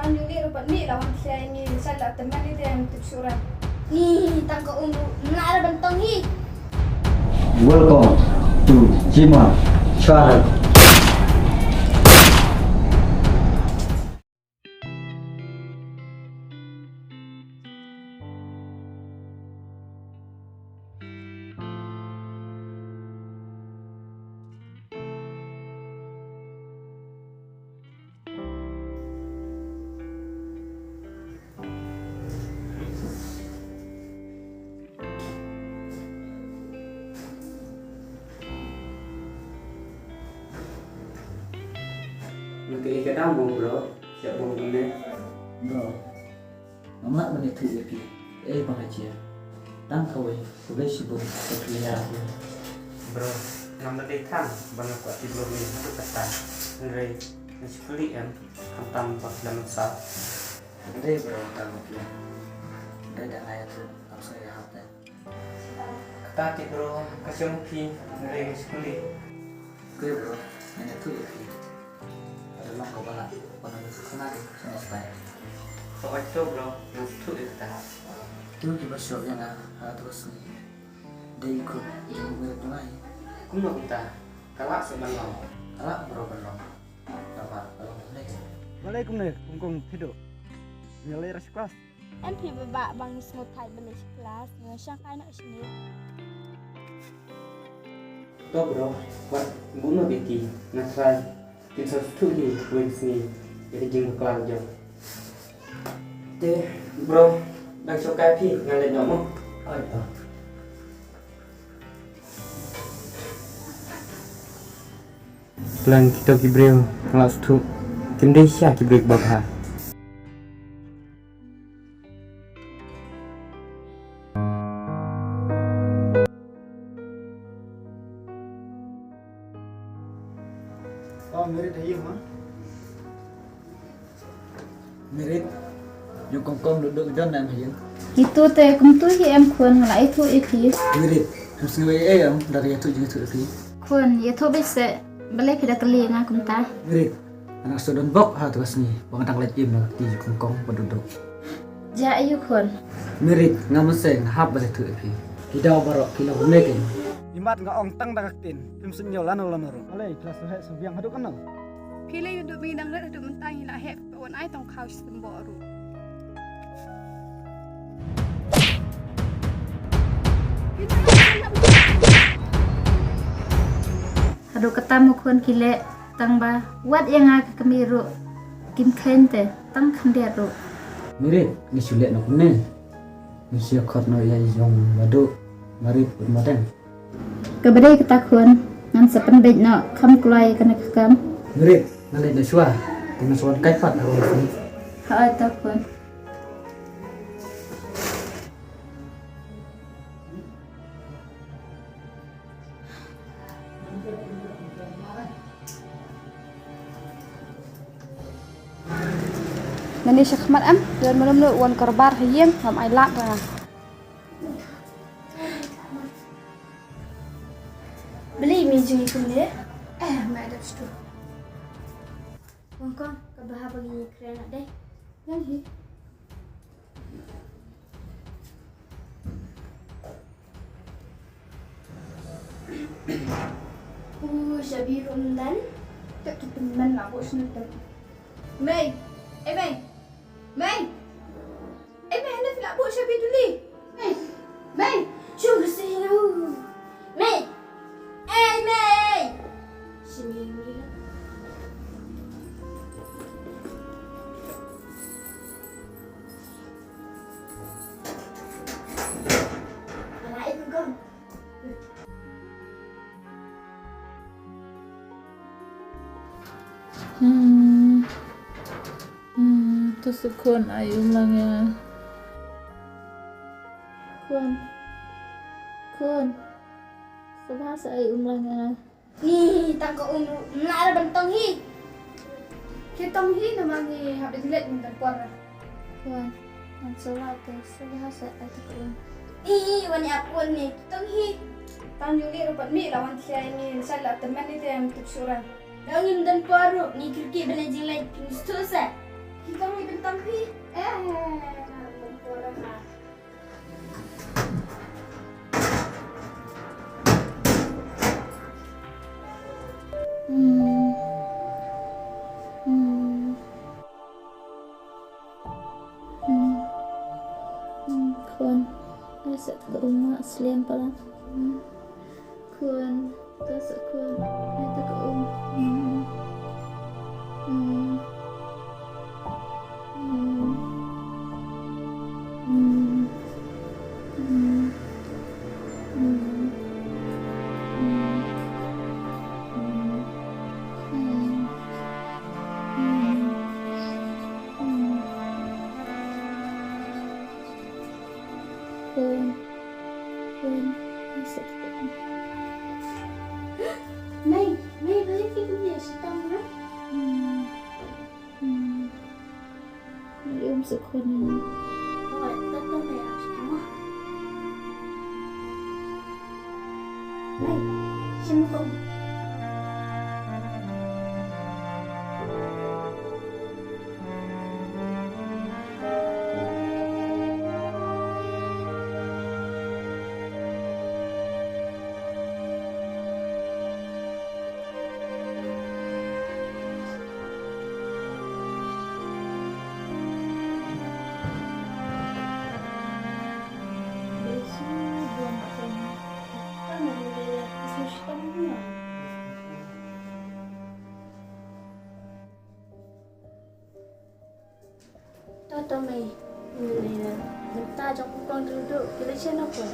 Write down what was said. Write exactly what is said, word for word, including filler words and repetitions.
Ngi li ruh pat mi la wan khia ngi sa la temen ni te em tip sura. Ni tang ka um ruh mla ra ban tong hi. Welcome to Jima Channel. Nga ka ïa ka dang bro, siap bro kumne. Bro, ngam lah ban ïathuh ïa phi. Eh, ba ka jia. Tang kawei, khublei shibun, ka phi ïa. Bro, ngam da dei than, ba nga kwah tip bro ni haduh katta. Hynrei, nga shu kylli em, khamtam ba ki la mynsaw. Hynrei bro, tang bro. Hynrei da nga ïathuh, ngam sngew ïahap te. Kata te bro, ka shong phi, hynrei nga shu kylli. Hynrei bro, ngan ïathuh ïa phi. Ka la long kaba lah, ba nga ïathuh khana ri, sngewbha. To oi to bro, ngan ïathuh ïa kata. Kito kiba shoh ïa nga, ha kato ka sngi. Dei khun jong u ngi. Kumno kumta? Ka lah seh ban long. Ka lah bro ban long. Namar ka long kumne. Balei kumne kum kong phi duh? Ngi leit sha klas. Em phi ba ba bang ngi sngewthuh ba leit sha klas, ngi shang kai na shini. To bro, wat buh noh ïa ki, nga try. Kin sa sngewthuh hi wei sngi ïa ka jingbakla jong. Te bro, dang sngewkai phi, nga leit noh mo. Oi to. Khlem kito ki briew nga la sngewthuh kim dei shisha ki briew kiba bha. Oh, Mirit, ha ïing ma? Mirit, ïa u Kongkong duh duh don em ha ïing? Ito te kumtu hi em khun, nga la ïathuh ïa phi. Mirit, em sngew ei ei em, da ïathuh jingïathuh ïa phi. Khun, ïathuh beit seh, balei phi da kylli nga kumta? Mirit, nga dang shu don bok ha kata ka sngi, ba nga dang leit im na ka kti jong u Kongkong ba duh duh. Jia aiu khun? Mirit, nga mynsiem nga hap ban ïathuh ïa phi. Ki daw baroh ki long kumne kein. Imat nga ong tang da ka ktien, phim sngewthuh lano lano ruh. Balei phi la shu heh shu biang haduh katno? Phi lei haduh mynta, dang rit haduh mynta ngi la heh, phi wan ai tang khaw shi symboh ruh. Haduh katta mo khun ki leh tang ba wat ïa nga ka kmie ruh kim kheiñ te tang khyndiat ruh. Mirit, ngi shu leh noh kumne. Ngi shu ïa khot noh ïa i jong Maduh, Marit bad Madeng. Kaba dei kata khun, ngan sa pynbeit noh kham kloi kane ka kam. Mirit, ngan leit noh shuwa, te ngan sa wan kai pat ha u. Hooid to khun. Nani shakhmat em, don malam lu wan korbar ha ïing, ngam ai lad ra. Beli mi jing kumne. Eh, mai dap stu. Kong kong, ka baha bagi kren deh. Yang hi. Uh, shabi rum dan. Tak kita men lah bos nonton. Mei, eh Mei, Mei, eh Mei, hana fila bos shabi duli. Mei, Mei, shu besi lu. Mei, eh Mei. Sini dulu. Ala ikut kong. Hmm. Hmm, to sukun ai um lang ya. Kun. Kun. Sabha sa ai um lang ya. Ni tang ka um ruh mla ra ban tong hi. Ki tong hi namar ngi hap da jinglet ngi tang por. Wan, ngan sa lah te, sa lah sa ai te ka um. Ih, wan ïa pun ni, ki tong hi. Tang juli ruh pat mi la wan khia ngi, sa lah temen ni te em tip shuran. Da ngim don por ruh, ngi kyrkieh ban leh jingleh, kim sngewthuh sa. Ki tong hi ban Sa ka um ma slem palat. Khun, ta sa khun. Ai ta ka um. Hmm. Hmm. Hmm. Hmm. Hmm. Hmm. Hmm. Hmm. Hmm. Hmm. Khun, khun, ai sa khun. Mei, Mei, balei phi kum ïa shitom na? Hmm. Hmm. Mei, um sa khun. Hooid, to to Mei, ap shitom mo. Mei, shim khun. To to Mei, mynta jong phi pang duh duh, ki leit shano khun?